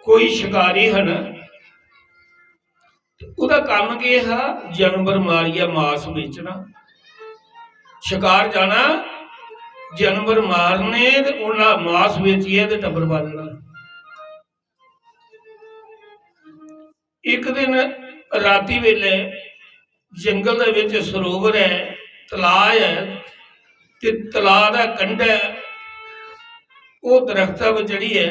कोई शकारी हा ना, ते ओह्दा कम्म केह् हा? जानवर मारियै मास बेचना, शकार जाना, जानवर मारने ते ओह्दा मास बेचियै ते टब्बर पालना। इक दिन राती बेल्लै जंगल दे बिच सरोवर ऐ, तलाऽ ऐ, ते तलाऽ दा कंढै ओह् दरख्ता पर चढ़ियै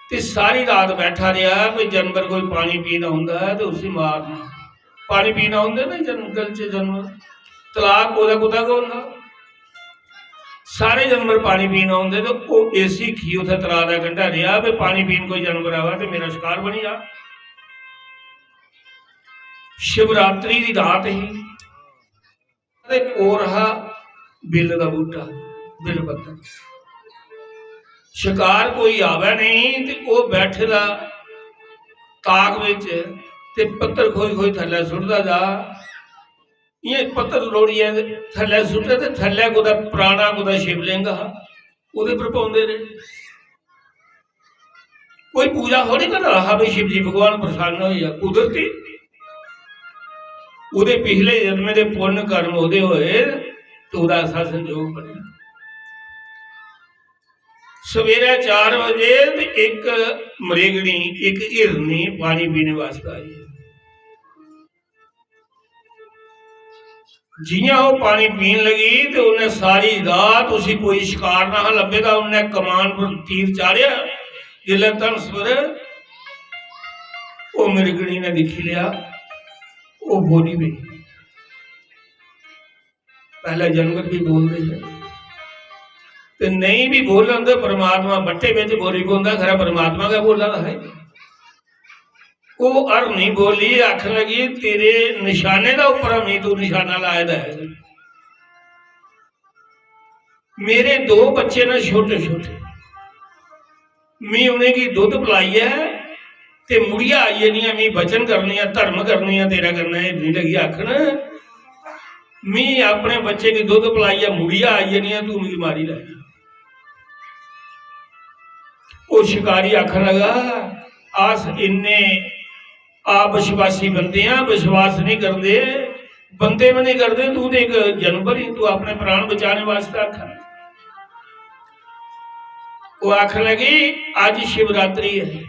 ते सारी रात बैठा रेहा। कोई जानवर कोई पानी पीन औंदा ऐ ते उसी मारना। पानी पीन औंदे ना जंगल च जानवर, तलाऽ कोल कुतै गै होंदा। सारे जानवर पानी पीन औंदे ते ओह् इसी खी उत्थै तलाऽ दा कंढा रेहा, भाई पानी पीन कोई जानवर आवै ते मेरा शकार बनी जा। शिवरात्रि दी रात ही ते कोल हा बिल दा बूह्टा, बिल पत्तर। शकार कोई आवै नेईं ते ओह् बैठे दा ताक बिच ते पत्तर खोई खोई थल्लै सुट्टदा जा। इ'यां पत्तर त्रोड़ियै थल्लै सुट्टे ते थल्लै कुतै पराना कुतै शिवलिंग हा, ओह्दे पर पौंदे रेह्। कोई पूजा थोड़ी करा दा हा भाई शिवजी भगवान प्रसन्न होई जा, कुदरती ओह्दे पिछले जन्में दे पुन्न कर्म ओह्दे होए ते ओह्दा ऐसा संजोग बनेआ। सवेरै चार बजे ते इक मृगनी, इक हिरनी पानी पीने वास्तै आई। जियां ओह् पानी पीन लगी ते उन्नै सारी रात, उसी कोई शकार ना हा लब्भे दा, उन्नै कमान पर तीर चाढ़ेआ। जिसलै धनस पर ओह् मृगनी ने दिक्खी लेआ, ओह् बोली पेई। पैह्ले जानवर बी बोलदे हे ते नेईं बी बोलन ते परमात्मा बट्टे बिच बोली पौंदा, खरा परमात्मा गै बोला दा है। ओह् हरनी बोली, आखन लगी, "तेरे निशाने दा उप्पर मी तू निशाना लाए दा है। मेरे दो बच्चे न छोटे छोटे, मी उ'नेंगी दुद्ध पलाइयै ते मुड़ियै आई जन्नी आं, मी वचन करनी आं, धर्म करनी आं तेरे कन्नै।" एह् लगी आखन, "मी अपने बच्चे गी दुद्ध पलाइयै मुड़ियै आई जन्नी आं, तू मिगी मारी लै।" ओह् शकारी आखन लगा, "अस इन्ने अविश्वासी बंदे आं, विश्वास नहीं करदे, बंदे भी नहीं करदे, तू ते इक जानवर ही, तू अपने प्राण बचाने वास्तै आखा।" ओह् आखन लगी, "अज्ज शिवरात्रि है,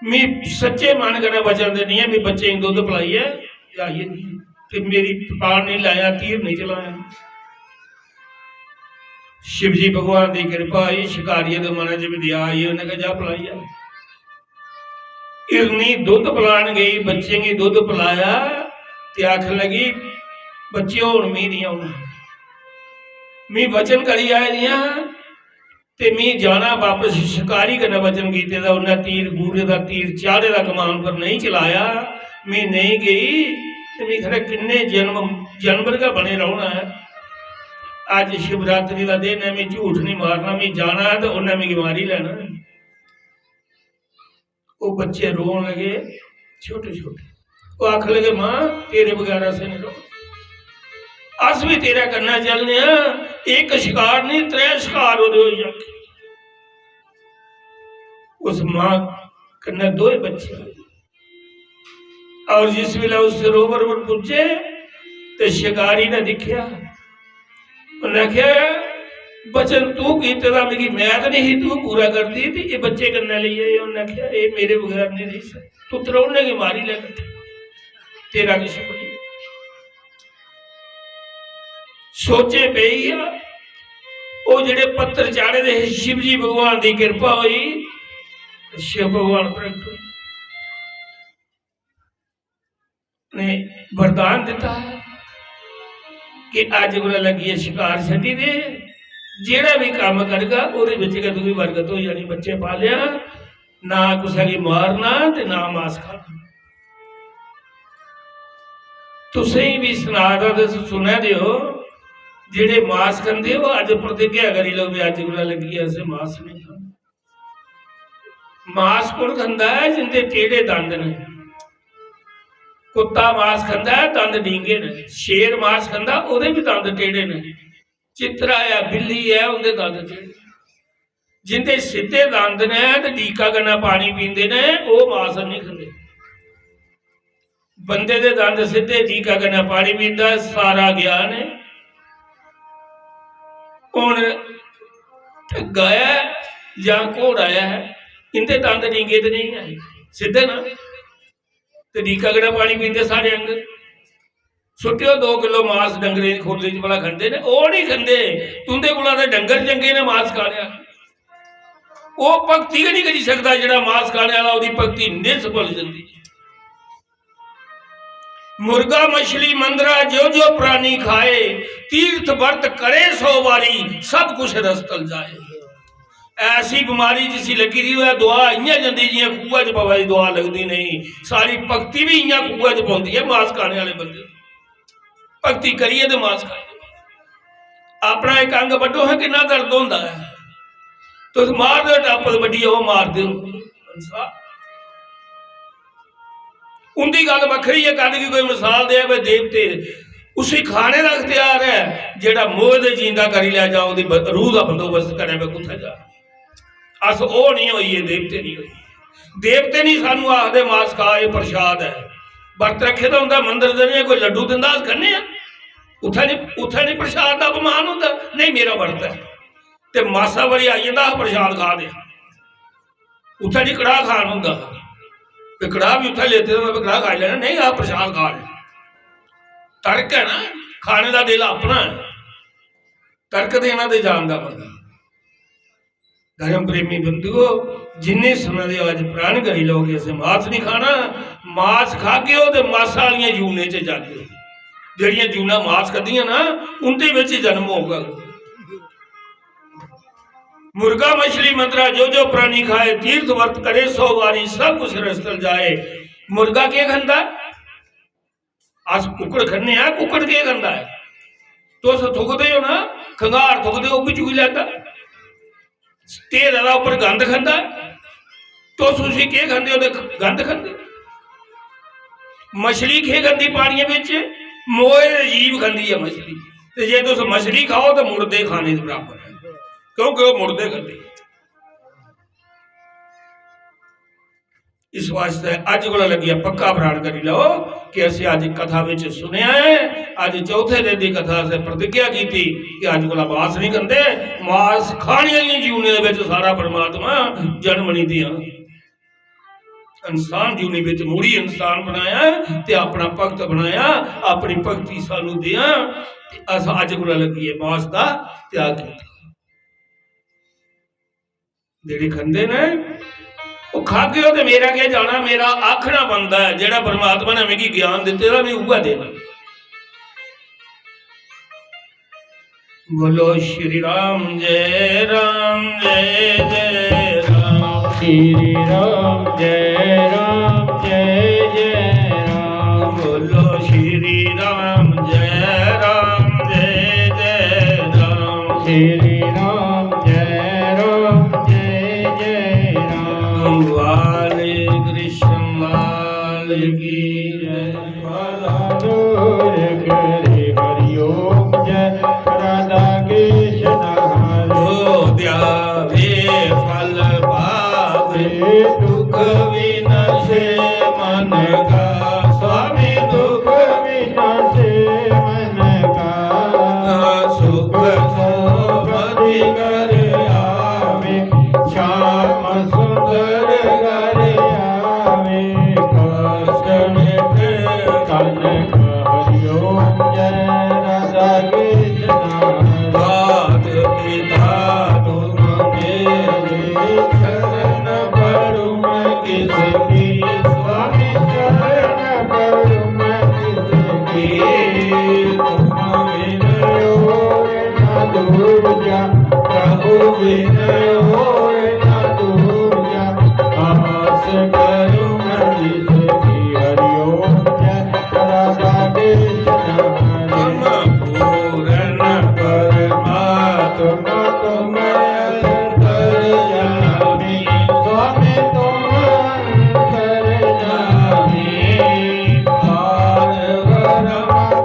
मी सच्चे मन कन्नै वचन देनी है, मी बच्चें गी दुद्ध पलाइयै ते आई जन्नी आं, ते मेरी पान नहीं लाया, तीर नहीं चलाया।" शिवजी भगवान दी कृपा होई, शकारिये दे मनै च बी दया आई, उन्नै कहा, "जा पलाई आ।" हिरनी दुद्ध पलान गई, बच्चें गी दुद्ध पलाया ते आखन लगी, "बच्चे, हुन मी नहीं औना, मी वचन करी आए दियां ते मी जाना वापस।" शकारी कन्नै वचन कीते दा, उन्नै तीर बूरे दा, तीर चाढ़े दा, कमान पर नहीं चलाया, मी नहीं गई ते मी खरै किन्ने जन्म, जानवर गै बने रौह्ना ऐ। अज्ज शिवरात्रि दा दिन ऐ, मी झूठ नहीं मारना, मी जाना ऐ ते उन्नै मिगी मारी लैना ऐ। ओह् बच्चे रोन लगे, छोटे छोटे। ओह् आखन लगे, "मां, तेरे बगैर असें नहीं रौह्ना, अस भी तेरे कन्नै चलने आं।" इक शकार नहीं, त्रै शकार ओह्दे होई जागे। उस मां कन्नै दोए बच्चे होए। और जिस बेले उस सरोवर पर पुज्जे ते शकारी ने दिक्खेआ, उन्नै आखेआ, "वचन तू कीते दा मिगी मैद नहीं ही, तू पूरा करदी ते एह् बच्चे कन्नै लेई आए।" उन्नै आखेआ, "एह् मेरे बगैर नहीं रेही सकदा, तू त्रौने गी मारी लै, तेरा किश बनी।" सोचे पेई आ, ओह् जेह्ड़े पत्तर चाढ़े दे हे, शिव जी भगवान दी किरपा होई, शिव भगवान प्रगट होई। ने वरदान दिता कि अज्ज कोला लग्गियै शकार छड्डी दे, जेह्ड़ा बी कम्म करगा ओह्दे बिच गै तुगी बरकत होई जानी। बच्चे पालेआ, ना कुसै गी मारना ते ना मास खाना। तुसें बी सना दा, तुस सुनै दे ओ, जेह्ड़े मास खंदे, ओह् अज्ज प्रतिज्ञा करी लैओ, "भी अज्ज कोला लग्गियै असें मास नहीं खाना।" मास कु'न खंदा ऐ? जिंदे टेढ़े दंद न। कुत्ता मास खंदा ऐ, दंद डींगे न। शेर मास खंदा, ओह्दे बी दंद टेढ़े न। चित्तरा ऐ, बिल्ली ऐ, उंदे दंद टेढ़े। जिंदे सिद्धे दंद न ते डीका कन्नै पानी पींदे न, ओह् मास नहीं खंदे। बंदे दे दंद सिद्धे, डीका कन्नै पानी पींदा ऐ, सारा ज्ञान ऐ। हुन ढग्गा ऐ जां घोड़ा ऐ, इंदे दंद डींगे ते नहीं ऐ, सिद्धे न। ते डीका कन्नै पानी पींदे साढ़े आंगर। सुट्टेओ दो किलो मास डंगरें दी खुरली च, भला खंदे न? ओह् नहीं खंदे। तुंदे कोला ते डंगर चंगे ने मास खाने आह्ले। ओह् भक्ति गै नहीं करी सकदा जेह्ड़ा मास खाने आह्ला, ओह्दी भक्ति निष्फल जंदी ऐ। मुर्गा मछली मंदरा जो जो प्राणी खाए, तीर्थ व्रत करे सौ बारी, सब कुछ रस तल जाए। ऐसी बमारी जिसी लग्गी दी होऐ, दुआ इ'यां जंदी जि'यां खूहा च पवै दी दुआ लगदी नहीं। सारी भक्ति भी इ'यां खूहा च पौंदी ऐ मास खाने आह्ले बंदे दी। भक्ति करियै ते मास खाई। अपना इक अंग बड्डो, है किन्ना दर्द होंदा ऐ। तुस मारदे ओ टप्पल बड्डियै, ओह् मारदे ओ। उंदी गल्ल बक्खरी ऐ, कद की कोई मिसाल दे भाई देवते, उसी खाने दा अख्तियार ऐ जेह्ड़ा मोए दे जींदा करी लै जा, ओह्दी ब-, रूह दा बंदोबस्त करै, भाई कुत्थै जा। अस ओह् नहीं होइए, देवते नहीं होइए। देवते नहीं सानू आखदे मास खा, एह् प्रसाद ऐ। बर्त रक्खे दा होंदा मंदर दे, कोई लड्डू दिंदा, अस खन्ने आं। उत्थै नहीं, उत्थै नहीं प्रसाद दा अपमान होंदा, नहीं मेरा बर्त ऐ। ते मासा बारी आई जंदा हा प्रसाद खा दे, उत्थै नहीं कड़ाह खान होंदा हा। ते कड़ाह भी उत्थै लेते दा, कड़ाह खाई लैना, नहीं आप प्रसाद खा ले। तर्क है ना, खाने दा दिल अपना है, तर्क देना ते जानदा बंदा। धर्म प्रेमी बंधुओ, जिन्ने समय दे आज प्रण करी लो कि असें मास नहीं खाना, मास खागे ओ ते मासा आह्लियां जूनें च जागे ओ। जेह्ड़ियां जूनां मास खद्दियां ना, उंदे बिच जन्म होगा। मुर्गा मछली मंदरा जो जो प्राणी खाए, तीर्थ व्रत करे सौ बारी, सब कुछ रस तल जाए। मुर्गा केह् खंदा? अस कुक्कड़ खन्ने आं, कुक्कड़ केह् खंदा ऐ? तुस थुकदे ओ ना, खंगार थुकदे ओ, ओह् बी चुगी लैंदा। ढेरै दा उप्पर गंद खंदा ऐ, तुस उसी केह् खंदे ओ? ते गंद खंदे। मछली केह् खंदी पानियै बिच? मोए दे जीव खंदी ऐ मछली। ते जे तुस मछली खाओ ते मुर्दे खाने दे बराबर ऐ, क्योंकि ओह् मुर्दे खंदे। इस वास्तै अज्ज कोला लग्गियै पक्का प्राण करी लैओ कि असें अज्ज कथा विच सुनेआ ऐ, अज्ज चौथे दिन दी कथा असें प्रतिज्ञा कीती कि अज्ज कोला मास नहीं खंदे। मास खाने आह्लियां जूनें दे विच सारा परमात्मा जन्म नहीं दिया। इंसान जूनी विच मुड़ी इंसान बनाया ते अपना भक्त बनाया, अपनी भक्ति सानू दिया। ते अस अज्ज कोला लग्गियै मास दा त्याग कीता। जेह्ड़े खंदे न, ओह् खागे ओ ते मेरा केह् जाना, मेरा आखना बनदा ऐ, जेह्ड़ा परमात्मा ने मिगी ज्ञान दित्ते दा, में उ'ऐ देना। बोलो श्री राम जय राम जय जय राम। श्री राम जय राम जय जय राम। बोलो श्री राम जय राम जय जय राम। श्री राम जय राम जय जय राम। वाले कृष्ण लाल की जय। भला दूर करे हरिओम जय राधा कृष्ण हरे। जो ध्यावे फल पावे दुख विनाशे मन का। स्वामी दुख विनाशे मन का। सुख सोपति कर आवे श्याम सुंदर घर आवे। कष्ट मिटे तन का हरिओम जय राधा कृष्ण। मात पिता तुम मेरे शरण पड़ूं मैं किसकी। स्वामी शरण पड़ूं मैं किसकी। तुम बिन और न दूजा, प्रभु बिन और न दूजा। आस करूं मैं जिसकी। हरिओम जय राधा कृष्ण हरे। तुम पूर्ण परमात्मा तुम अंतर्यामी। स्वामी तुम अंतर्यामी। पार ब्रह्म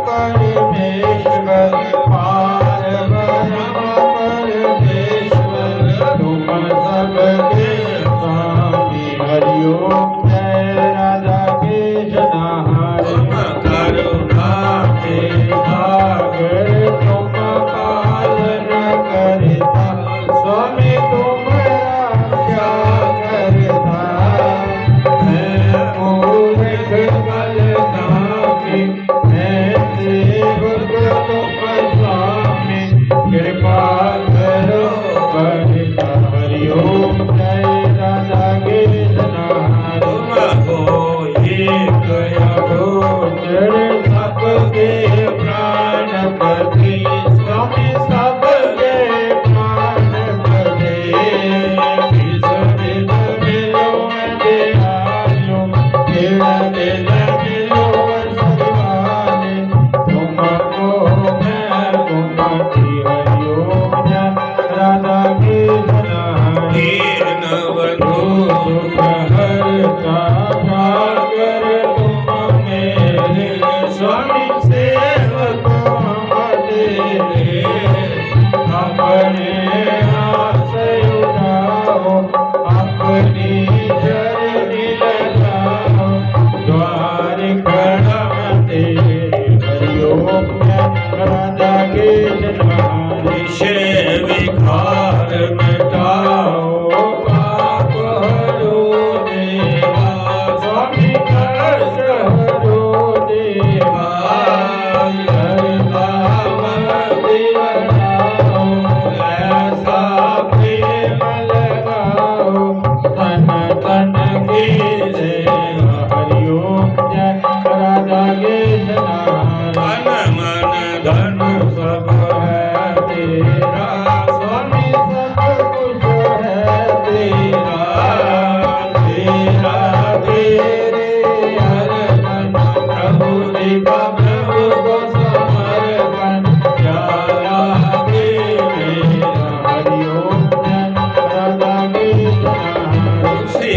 परमेश्वर, पार ब्रह्म परमेश्वर, तुम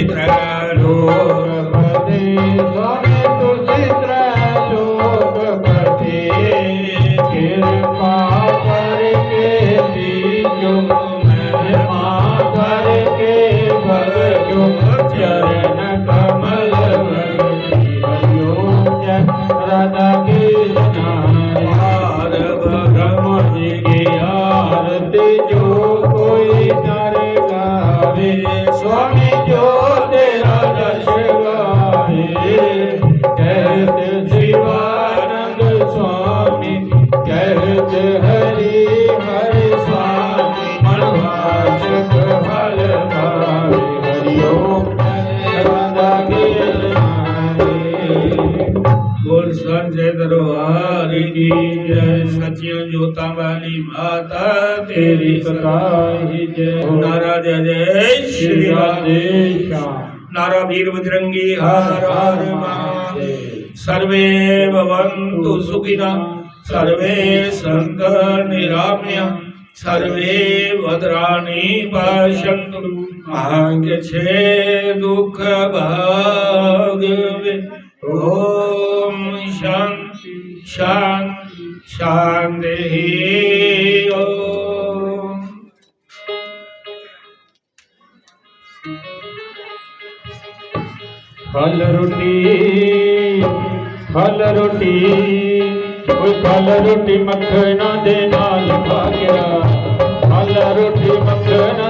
त्रैलोकपति, स्वामी तुसी त्रैलोकपति। कृपा करके दीजो, महिमा करके बख्शो, चरण कमल में हरिओम। जय राधा कृष्ण। पार ब्रह्म जी की आरती जो कोई नर गावे, स्वामी जो तेरा जश गावे। कहत शिवानंद स्वामी, कहत हरि हरि स्वामी, मनवांछित फल पावे। हरिओम। राधा कृष्ण। बोल सांचे दरबार की जय। सच्चियां जोतां वाली माता तेरी सदा ही जय। नारा जय जय श्री राधे। श्याम। नारा वीर बजरंगी हर हर महादेव। सर्वे भवन्तु सुखिनः, सर्वे सन्तु निरामया, सर्वे भद्राणि पश्यन्तु, मा कश्चित् दुःखं भवेत्। ओम शांति शांति शांति। ओम। फल रोटी, फल रोटी, कोई फल रोटी मक्खना दे नाल खा गया। फल रोटी मक्खना